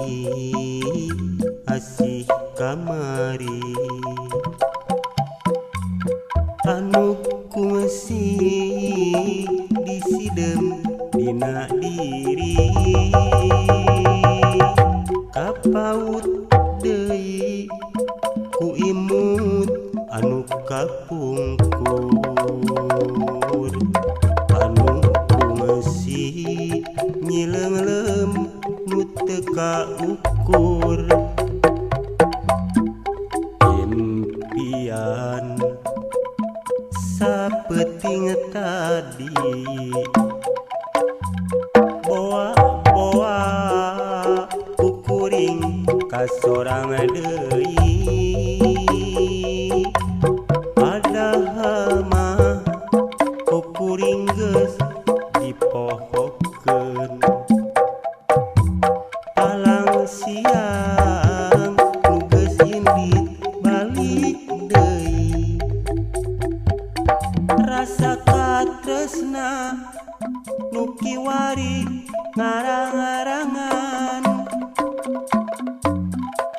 deui asih kamari anu kungsi disidem dina diri kapaut deui ku imut anu kapungkur anu kungsi nyileungleum nu teu kaukur impian sapeuting tadi boa-boa kukuring kasorang deui padahal mah kukuring geus dipohokeun palang siang nu geus indit balik deui rasa katresna nu kiwari ngarang-arangan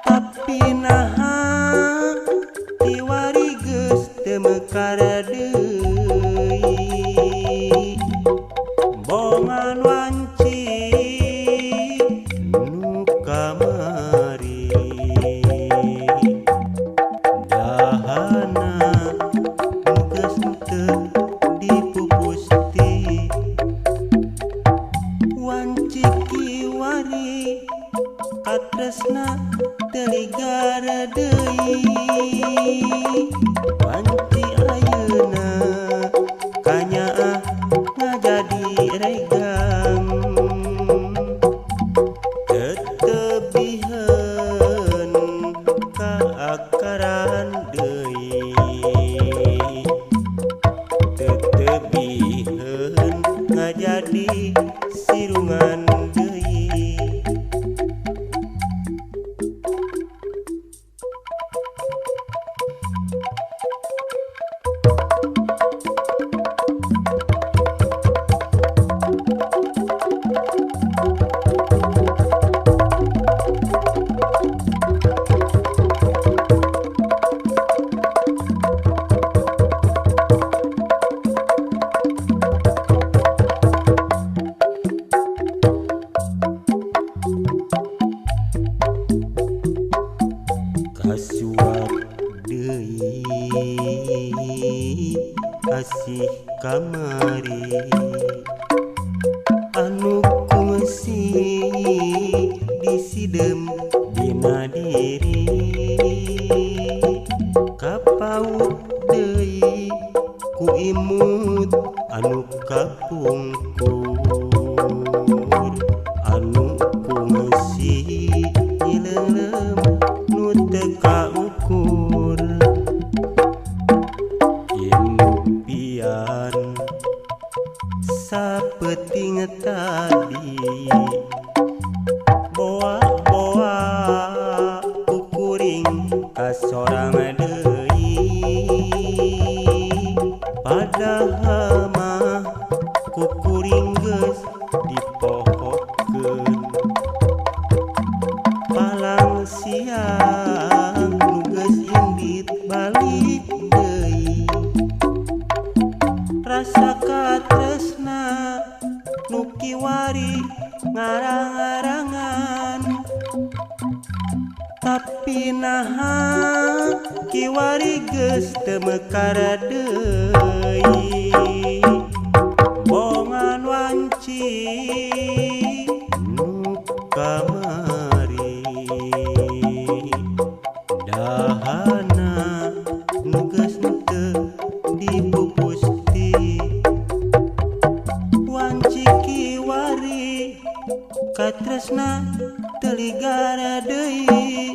tapi naha kiwari geus teu mekar deui bongan wanci nu kamari dahana nu geus teu dipupusti wanci kiwari katresna teu ligara deui wanci ayeuna kanyaah ngajadi regang tetebiheun kaakaran deui tetebiheun ngajadi sirungan deui. Kasuap deui asih kamari anu kungsi disidem dina diri kapaut deui ku imut anu kapungkur anu kungsi nyileungleum nu teu kaukur impian sapeuting tadi boa-boa kukuring kasorang deui padahal mah kukuring geus dipohokeun palang siang nu geus indit balik deui rasa katresna nu kiwari ngarang-arangan tapi naha kiwari geus teu mekar deui bongan wanci nu kamari dahana nu geus teu dipupusti wanci kiwari katresna teu ligara deui.